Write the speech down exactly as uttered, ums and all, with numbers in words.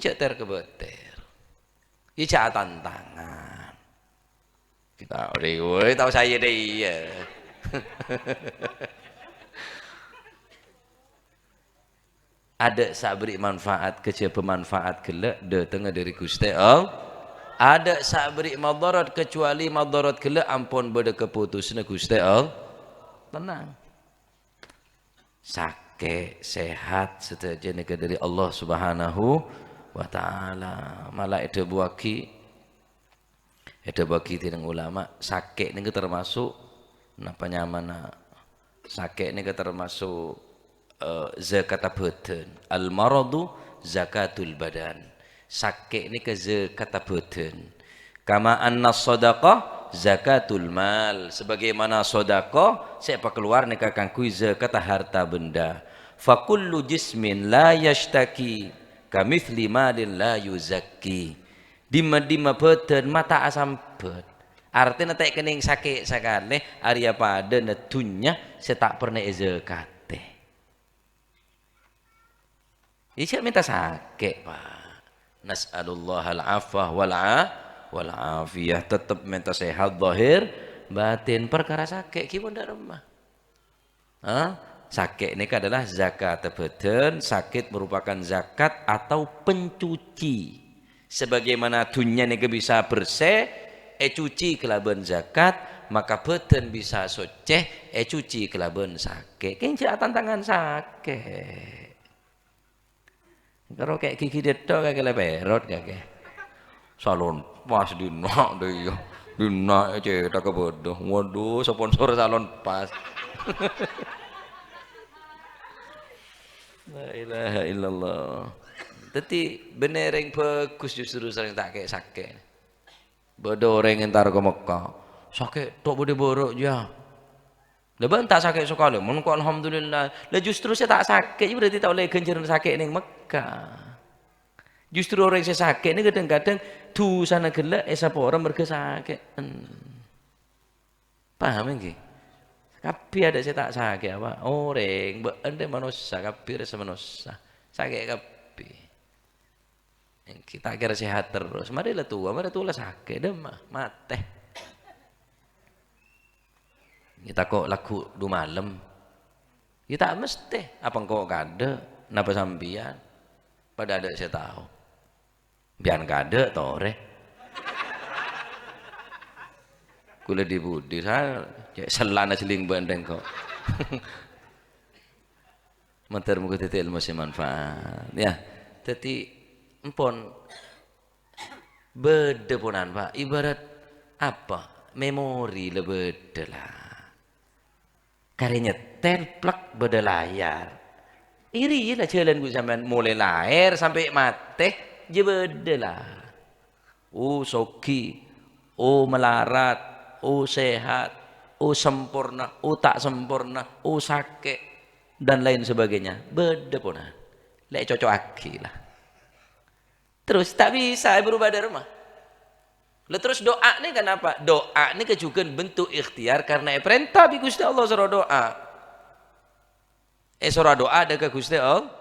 Jhâ' ter-kabâter. Iyâ jhâ' atantangan. Kita, woi, woi, tao saya deh, iya. Adâ' sè aberri' manfaat kajhâbhâ manfaat ghellâ' dâtengnga dâri Ghustè Allah. Adâ' sè aberri' madarat kacuali madarat ghellâ' ampon bâdâ kapotosanna Ghustè Allah. Tenang. Sakè', sehat, sadhâjâ nèka dâri Allah Subhanahu wa Ta'ala. Mala èdhâbuwâghi, èdhâbuwâghi dèning ulama, sakè' nèka termasuk, napa nyamana? Sakè' nèka termasuk, eh, zakatta bhâdhân. Al-maradu zakatul badan. Sakè' nèka zakatta bhâdhân. Kama anna shadaqah zakatul mal, sebagaimana sedekah sè èpakalowar nèka kaangghuy zakatta harta benda. Fa kullu jismin la yashtaki kamitsli malin la yuzakki. Dimma-dimma bhâdhân ma' ta' asambhât. Artèna ta' kennèng sakè' sakalè, arèya padâna dhunnya sè ta' pernah èzakatè. Iyâ, jhâ' mènta sakè', Pak. Nas'alullahal afwa wal a-, wal afiyah. Tetep mènta sehat zahir batin. Parkara sakè' ghi' mon dâ' remma. Hah? Sakè' nèka adalah zakat bhâdhân. Sakit merupakan zakat atau pencuci. Sebagaimana dhunnya nèka bisa bersè, ècuci kalabân zakat, maka bhâdhân bisa soccè, ècuci kalabân sakè'. Kèng jhâ' atantangan sakè'. Karo kè' ghighi dâtto' kakè leperot kakè. Salon pas dinna' dâ' iyâ. Dinna' cèthagghâ bâdâ. Waduh, sponsor salon pas. La ilaha illallah. Dhâddhi, bânnè rèng bhâghus justru sè rèng ta' kè' sakè'. Bâdâ orèng entar ka Mekka. Sakè' to' bâdâ bârâ', yâ. Lah, bân ta' sakè' sakalè, mon ko' alhamdulillah. Lah, justru sè ta' sakè', berarti ta' ollè ghânjhârân sakè' neng Mekka. Justru orèng sè sakè' nèka kadhâng-kadhâng dhusana ghellâ' èsapora mergâ sakè'en. Paham ènggi? Kabbhi adâ' sè ta' sakè', apa? Orèng, bâ'ân rè manossa, kabbhi rassa manossa. Sakè' kabbhi. Ènggi, ta' kèra sehat terros. Marè la towa, marè towa la sakè', dâ' emma, matè. Iyâ tako' lagghu' du malem. Iyâ ta' mestè. Apa engko' kadâ'? Napa sampèyan? Padâ adâ' sè tao. Sampèyan kadâ' torè. Kaulâ di-budi, sa-, cè' sellana jhelling bân rèng ko'. Mandhâr moghâ dhâddhi èlmo sè manfaat, yâ. Dhâddhi, empon bâdâ ponan, Pak. Ibarat apa? Memori la bâdâ, la. Karè nyètèl, plek, bâdâ layar. Iyâ rèya la jhâlân ghu sampèyan, molaè lahèr sampè' matè, jhâ' bâdâ, la. Oh, soghi, oh, malarat, oh, sehat, oh, samporna, oh, ta' samporna, oh, sakè', dan lain sebagainya. Bâdâ ponan. Lè' ècoco'aghi, la. Terros ta' bisa èberubâ dâ' remma. La terros du'a nèka napa? Du'a nèka jhughân bentuk ikhtiar karena èparènta bi' Ghustè Allah soro du'a. Èsoro adu'a dâ' ka Ghustè Allah.